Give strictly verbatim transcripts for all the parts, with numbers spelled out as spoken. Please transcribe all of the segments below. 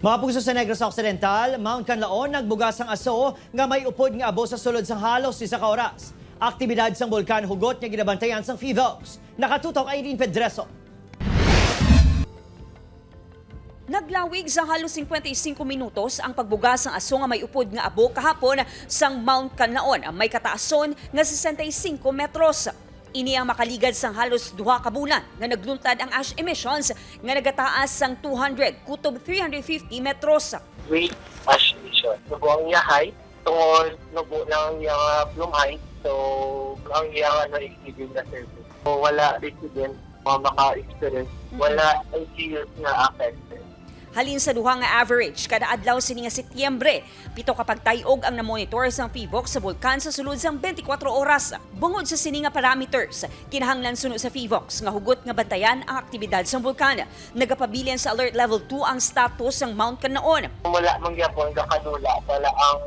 Mga puso sa Negros Occidental, Mount Kanlaon nagbuga sang aso nga may upod nga abo sa sulod sang halos isa ka oras. Aktibidad sang bulkan hugot nga ginabantayan sang PHIVOLCS. Nakatutok Irene Pedreso. Naglawig sa halos singkwenta y singko minutos ang pagbuga sang aso nga may upod nga abo kahapon sang Mount Kanlaon, may kataason nga sesenta y singko metros. Ini ang makaligad sang halos duha ka bulan nga nagluntad ang ash emissions nga nagataas sang two hundred kutob three hundred fifty metros. With ash emission. Nubo ang iya height, tungod nubo lang ang iya plume height, so ang iya nga na-exceeding na surface. So, wala resident nga maka-experience, wala L G Us nga affected. Halin sa duha nga average kada adlaw sini nga Setyembre, pito ka pagtay-og ang namonitor sang PHIVOLCS sa bulkan sa sulod sang twenty-four oras. Bangod sa sini nga parameters, kinahanglan suno sa PHIVOLCS nga hugot nga bantayan ang aktibidad sang bulkan. Nagapabilin sa Alert Level two ang status sang Mount Kanlaon. Wala man gyapon gakanula, wala ang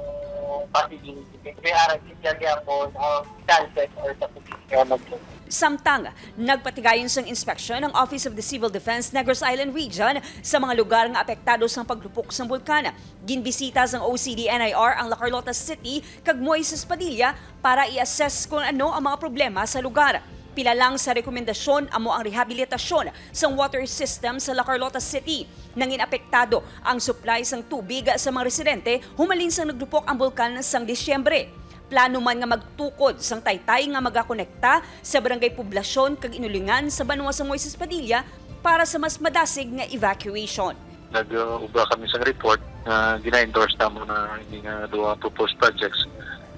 possibility. Kaya aram kita gyapon ang chances or sa posible nga mag- Samtang, nagpatigayon sang inspeksyon ang Office of the Civil Defense Negros Island Region sa mga lugar nga apektado sang paglupok sang bulkan. Ginbisita sang O C D N I R ang La Carlota City kag Moises Padilla para i-assess kon ano ang mga problema sa lugar. Pila lang sa rekomendasyon amo ang rehabilitasyon sang water system sa La Carlota City. Nangin apektado ang supply sang tubig sa mga residente humalin sang naglupok ang bulkan sang Disyembre. Plano man nga magtukod sang taytay nga magakonekta sa barangay Poblasyon kag Inulingan sa banwa sa Moises Padilla para sa mas madasig nga evacuation. Nag-obra kami sa report nga gina-endorse namo na ini nga duha proposed projects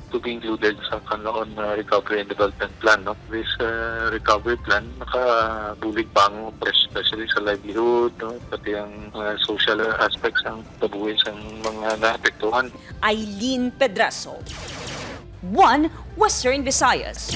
to be included sa Kanlaon, uh, Recovery and Development Plan, no? This, uh, recovery plan nakabulig bangon, especially sa livelihood, no? Pati ang, uh, social aspects ang kabuhi sang mga naapektuhan. Eileen Pedraso, One Western Visayas.